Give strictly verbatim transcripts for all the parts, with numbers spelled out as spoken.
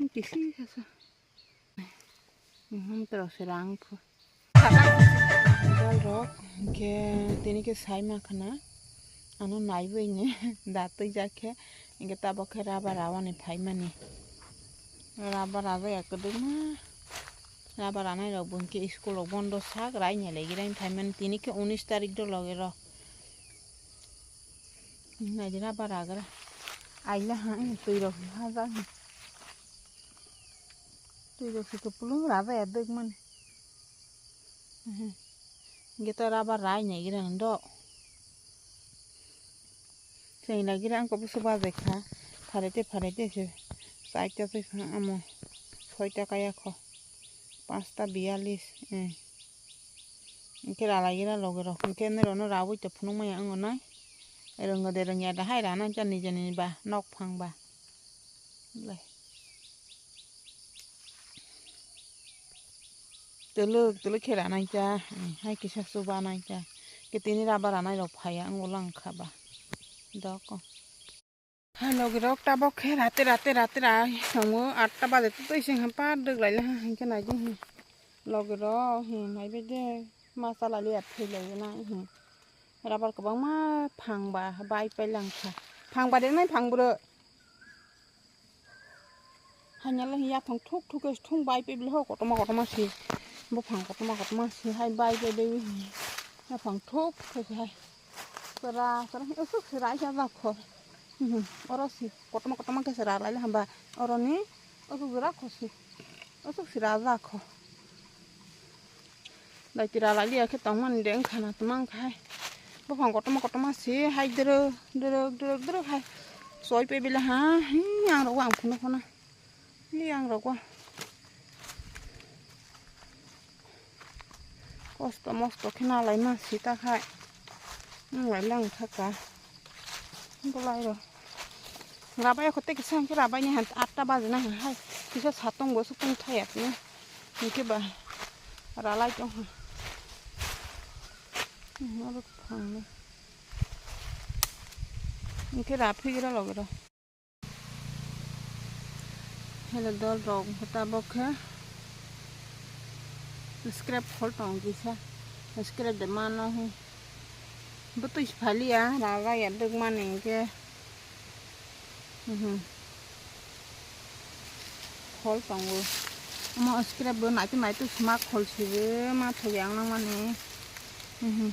Kisi sasa. Muhum terus serang phu. Dal rok, hingke tini ke sai ma khana. Ano naiwi ni datwi jakhe, hingke tabok khe rubber rawani phaimani. Rubber raja ya kwdwkma. Rubber ranai rok bo hingke school rok bondo sak rai ni legi rai phaimani. Tini ke unis tarik do loge rok. Naidi rubber ragra. Aila ha, twi rok hajak. Twi rok se kupulung rubber ya dwkmani. Hingke to rubber rai nai gira do. Chwng lagi rang kobor se bajai kha. Pharete pharete se. Chaita se kha amo. Soita kaya kho. Panchta biyalis. Eh. Hingke ralai gira loge rok. Hingke nero no rawi to phunuk maya wngo nai. Rwngo de rwngya da hai rana cha nijeni ba nok phang ba. Lai. Twlwk twlwk khe ranai cha, hai kisa chuba nai cha. Khe tini rubber ranai rok phaiya, wng ulo wng kha ba. Doko. Hai logi rok tabok khe rate rate rate rai tongo, atta baje tei sing ham par dwk lai le ha, hinkhe nai di hi. Logi rok hi nai bai de ma chala liya thwi lai na hi. Rubber kwbangma phang ba bai pai lang kha. Phang ba de nai phang bwrwi. Hanya le yaphang thuk thuk khe thung bai pe bile ho kotorma kotorma si. Buphang kotorma kotorma si hai bai pe de yaphang thuk thuk hai. Chwra chwra aswk si rai sa jak kho. Oro si kotorma kotorma khe si ra lai le hamba. Oro ni aswk jora kho si. Aswk si ra jak kho. Dai tira lai liya khe tongmani de wngkha na tongma wngkha hai. Buphang kotorma kotorma si hai dwrwk dwrwk dwrwk dwrwk hai. Soi pe bile ha hi ang rok ang phunuk phano. Li ang rok o. Kosto mosto khe na lai ma si ta khai. Wng lai lang kha ka. Bolai rok. Rabai ya khote kisa hingke rabai ni han atta baji na hai. Kisa satong bo sukung thaya tini. Hingke ba ralai tong ha. Oro thang le. Hingke ra phi gira loge ro. Hello dol rok, tabok khe scrap khol tong kisa. Scrap de mano hi. Bwtwi phaliya, raga ya dwk mani hinkhe. Mhm. Khol tongo. Omo scrap bo naitu naitu sma khol sibo ma thok yang nang mani. Mhm.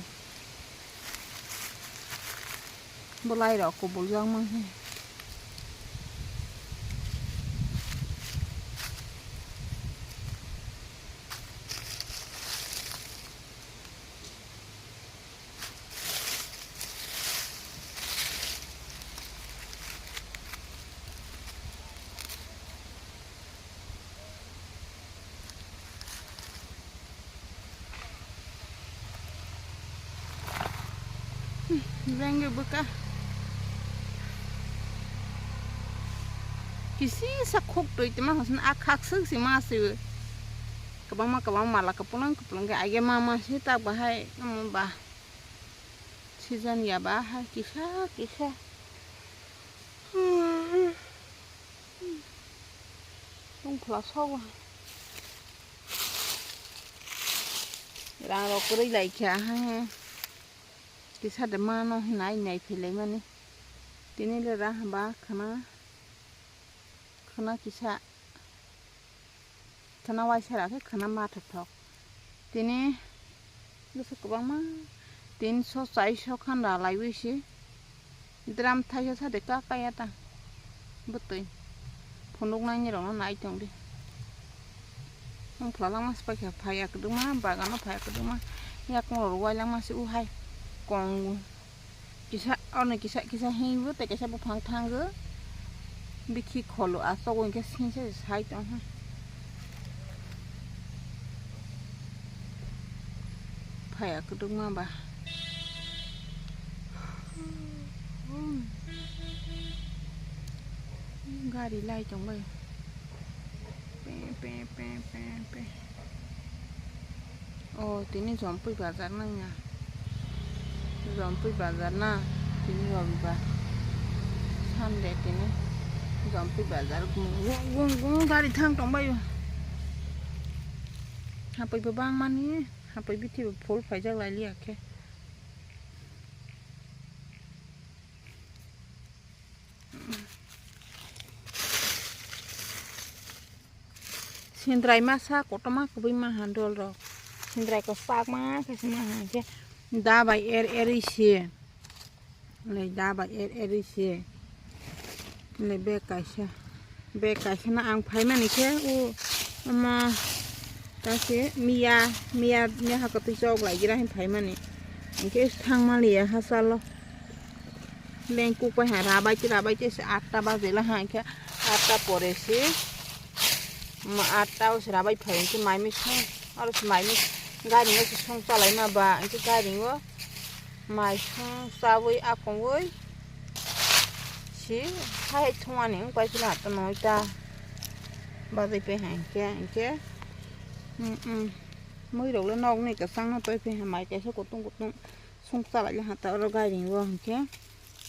Bolai rok kubul yang mani. Bengke bwkha. Kisi sa khuk twi tongma hosna a khak swk si ma si. Kwbangma kwbangma mala kwplwng kwplwng khe aige ma ma si tak bahai omo ba. Season ya ba hai kisa kisa. Tongphla sobo. Rang rok kwrwi lai kha hai. Kisa de mano hinai nai philai mani. Tini le ra ba khana. Khana kisa. Khana waisa ra khe khana mathothok. Tini bwswk kwbangma tinso chaiso khan ralaiwi se drum thaisa sade ka kaya ta bwtwi phunuknaini rokno nai tongdi. Wngphla langma se paikha phaiya kwdwkma bagano phaiya kwdwkma yakung rok wai langma se uhai kong. Kisa, ono kisa, kisa hingbo, tei kaisa buphang thango. Bikhi kholo aswk hwnkhe singsa se sai tongha. Phaiya kwdwkma ba. Gari lai tongbai. Pe, pe, pe, pe, pe. O, tini Jompui bazar nangya. Jompui bazar na, tini Robibar. Sunday tini. Jampui bazar gung gung gung gari thang tongbaio. Hapoi bo bangmani, hapoi bithi bo phul phaijak lailiya khe. Sindrai masa kotorma kwbwi maha dol rok. Sindrai kwchakma khe se maha khe da bai er er se. Lei da bai er er se. Lei bag kaisa. Bag kaisa no ang phaimani khe o omo ta se miya miya miya ha kwtwi chok lai gira hin phaimani. Hinkhe thang maliya hachalo. Beng kuk pai ha rabai te rabai te se atta baje la ha khe atta pore se. Ma atta o se rabai phai khe mai mi song aro se mai mi gari no se song chalai ma ba hinkhe gari o mai song chawi akongwi se hai thung ani wng pai se la to noi ta baje pe ha hinkhe hinkhe. Mui rok le nok ni kwchang no toi phi ha mai kaisa kutung kutung song chalai le ha ta oro gari o hinkhe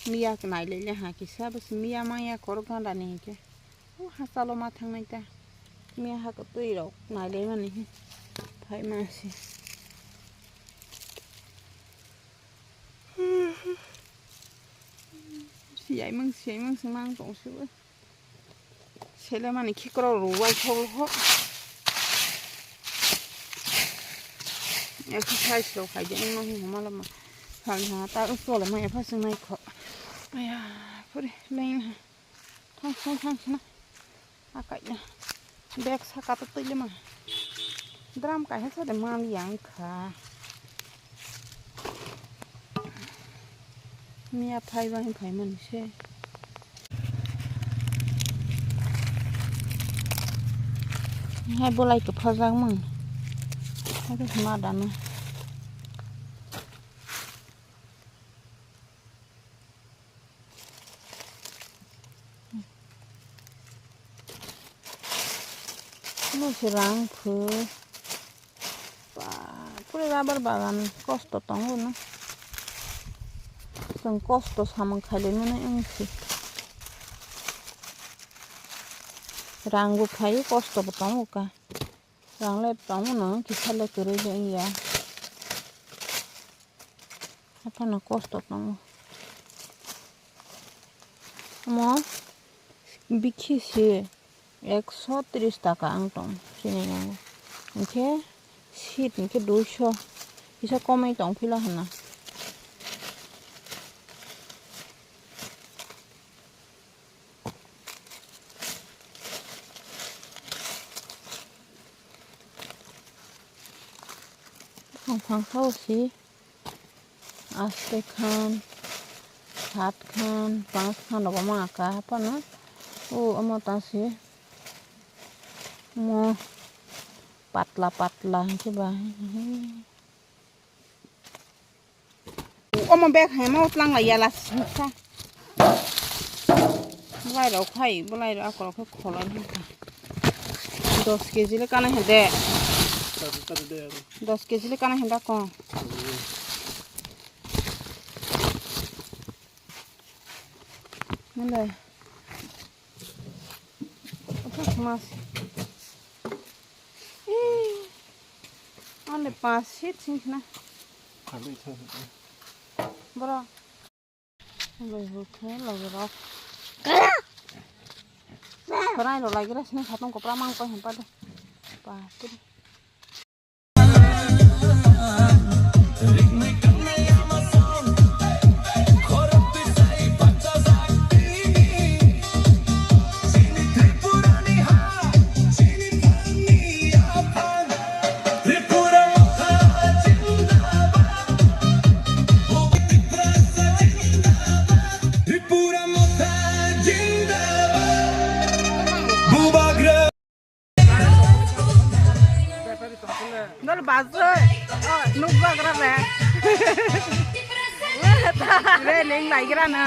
miya nai le le ha kisa bwswk miya maya khoro ganda ni hinkhe. O hachalo ma thangnai ta. Miya ha kwtwi rok nai lai mani. Phai ma se. Siyai mang siyai mang se mang tong se bo. Sele mani khikro ro wai thok ho. Exercise rok khai de no hi ma lama. Phang ha ta u chole ma ya pha sung nai kho. Aya, puri leng ha. Thang, thang, thang, thang. Akai na. Bag saka to twi lema. Drum kai hasa de mal yang kha. Miya phai ba hin phai man se. Hai bolai kwphajak mang. Hai ma dana. Bo se rang phu. Ba, pura rubber bagan kosto tongo no. Chwng kosto samung khailai mani wng si. Rang bo phai kosto bo tongo ka. Rang le tongmano kisa le kwrwi le wngya. Haphano kosto tongo. Omo bikhi se ekso tris taka ang tong sini nango. Hinkhe seat hinkhe duiso kisa komwi tong phila hwnna. Buphang phangsa o si aste khan, sat khan, panch khan rogo ma aka haphano. O omo ta si mo patla patla hinkhe ba. Omo bag hai ma utlang lai ya la singsa. Bolai rok khai, bolai rok akorok khai kholai hwn kha. Dos keji le kanai hwn de. Dos keji le kanai hwn da ko. Mele. Othos mas. Ee. Ande pas sit sing khna. Khalwi thang. Bro. Lai hukhe lai rok. Korai lo lai gira sini khatong kopra mang koi hempa de. Pa puri. Dol bazoi. Nukbagra be. Re ling laigra na.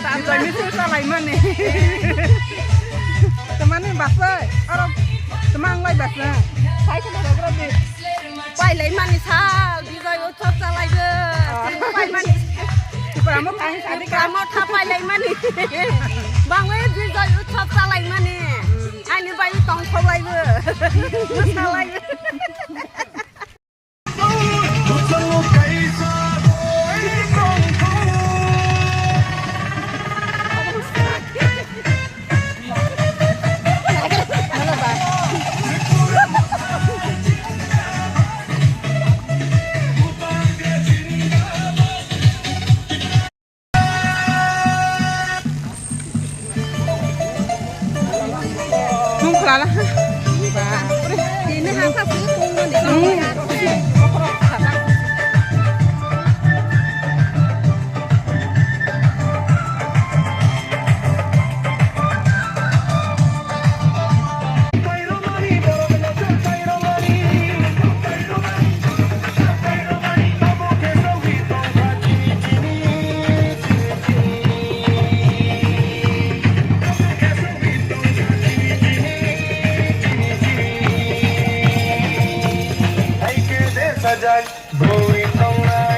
Tanjai mi sul salai mani. Tamani bazoi. Aro tamang lai bazoi. Sai khna bagra be. Pai lai mani sal bijai o chok salai ge. Pai mani. Puramo kain sadi puramo thapai laimani. Bangwi Bijoy Utsav chalaimani. Ani bai tongthok laibo. Salaibo. Nung khwlala. Bapre. Tini hapha sini tongmani. Hmm. Sajak bui tongna